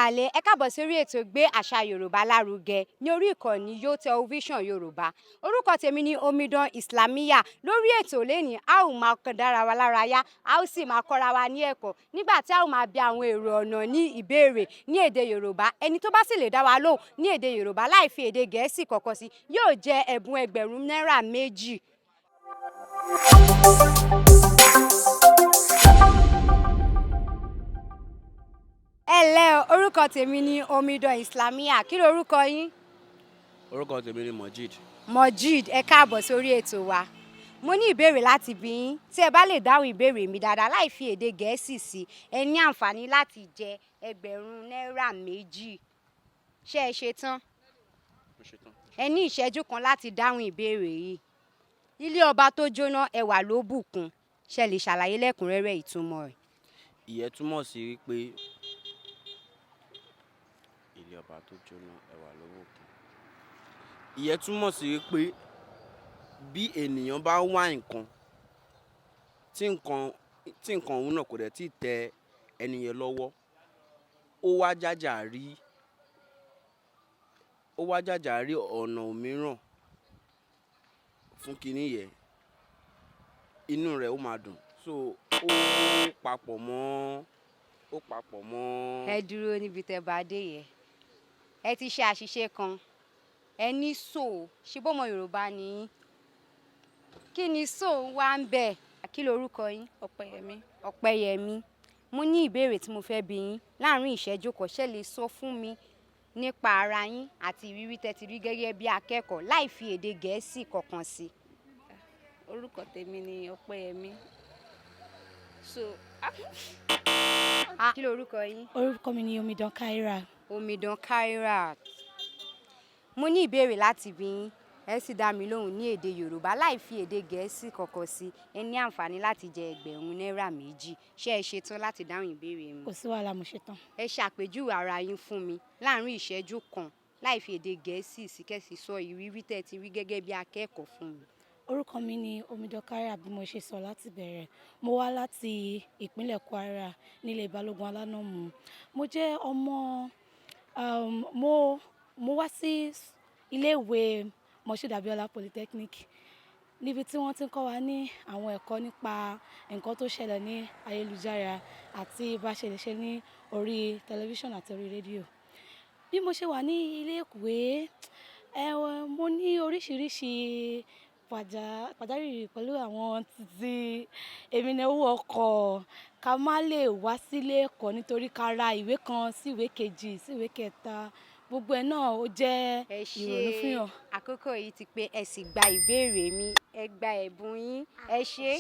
Aráalé, ẹ káàbọ̀ sórí ètò Gbé Àṣà Yorùbá Lárugẹ ní orí ìkànnì Yo Television Yorùbá. Orúkọ tèmi ní Omidan Islamiyah. Lórí ètò lẹ́nìí, a ó máa dára wa lára yá, a ó sì máa kọ́ra wa ní ẹ̀kọ́ nígbà tí a ó máa bi àwọn èrò ọ̀nà ní ìbéèrè ní èdè Yorùbá. Ẹni tó bá sì lè dá wa lóhùn ní èdè Yorùbá láì fi èdè Gẹ̀ẹ́sì kọ̀ọ̀kan sí yóò jẹ ẹ̀bùn 2,000 náírà. Ẹ ǹlẹ́ o, orúkọ tèmi ní Omidan Islamiyah. Kí lorúkọ yín? Orúkọ tèmi ni Mojeed. Mojeed, ẹ káàbọ̀ sórí ètò wa. Mo ní ìbéèrè láti bi yín. Tí ẹ bá lè dáhùn ìbéèrè mi dáadáa láì fi èdè Gẹ̀ẹ́sì sí, ẹ ní àǹfààní láti jẹ 2,000 náírà. Ṣé ẹ ṣe tán? Mo ṣetán. Ẹ ní ìṣẹ́jú kan láti dáhùn ìbéèrè yìí. Ilé ọba tó jóná, ẹwà ló bùkún. Ṣé ẹ lè ṣàlàyé lẹ́kùnrẹ́rẹ́ ìtumọ̀ rẹ̀? Ìyẹn túmọ̀ sí wípé ilé ọba tó jóná, ẹwà ló bùkún. Ìyẹn túmọ̀ sí wípé bí ènìyàn bá wá nǹkan tí nǹkan òun náà kò dẹ̀ tíì tẹ ẹni yẹn lọ́wọ́, ó wá jàjà rí ọ̀nà mìíràn fún kiní yẹn, inú rẹ̀ ó máa dùn. So ó papọ̀ mọ́. Ẹ dúró níbi tẹ́ bá dé yẹn. Ẹ ti ṣe àṣìṣe kan. Ẹ ní so, ṣé bọ́mọ Yorùbá ni yín? Kí ni so wá ń bẹ̀? Kí lorúkọ yín? Ọpẹ́yẹmí. Ọpẹ́yẹmí. Mo ní ìbéèrè tí mo fẹ́ bi yín láàárín ìṣẹ́jú kan. Ṣé lè sọ fún mi nípa ara yín àti ìrírí tẹ́ ti rí gẹ́gẹ́ bí akẹ́kọ̀ọ́ láì fi èdè Gẹ̀ẹ́sì kankan sí? Orúkọ tèmi ni Ọpẹ́yẹmí. So Ah, kí lorúkọ yín? Orúkọ mi ni Omidan Kaira. Omidan Kairat. Mo ní ìbéèrè láti bi yín. Ẹ sì dá mi lóhùn ní èdè Yorùbá láì fi èdè Gẹ̀ẹ́sì kankan sí. Ẹ ní àǹfààní láti jẹ 2,000 náírà. Ṣé ẹ ṣetán láti dáhùn ìbéèrè mi? Kò sí wàhálà, mo ṣetán. Ẹ ṣàpèjúwe ara yín fún mi láàárín ìṣẹ́jú kan láì fi èdè Gẹ̀ẹ́sì sí, kẹ́ sì sọ ìrírí tẹ́ ẹ ti rí gẹ́gẹ́ bí akẹ́kọ̀ọ́ fún mi. Orúkọ mi ni Omidan Kaira, bí mo ṣe sọ láti bẹ̀rẹ̀. Mo wá láti ìpínlẹ̀ Kwara nílé Balógun Alánàmú. Mo jẹ́ ọmọ mo wá sí ilé ìwé Moshood Abiola Polytechnic níbi tí wọ́n ti ń kọ́ wa ní àwọn ẹ̀kọ́ nípa nǹkan tó ṣẹlẹ̀ ní ayélujára àti bá ṣe lè ṣe ní orí tẹlifíṣàn àti orí rédíò. Bí mo ṣe wà ní ilé ìwé, mo ní oríṣiríṣi pàjáwìrì pẹ̀lú àwọn títí èmi ní owó ọkọ̀ ká má lè wá sílé ẹ̀kọ́ nítorí ká ra ìwé kan sí ìwé kejì sí ìwé kẹta. Gbogbo ẹ náà ó jẹ́ Ẹ ṣé. ìrònú fún yàn. Àkókò yìí ti pé, ẹ sì gba ìbéèrè mi, ẹ gba ẹ̀bùn yín. Ẹ ṣé.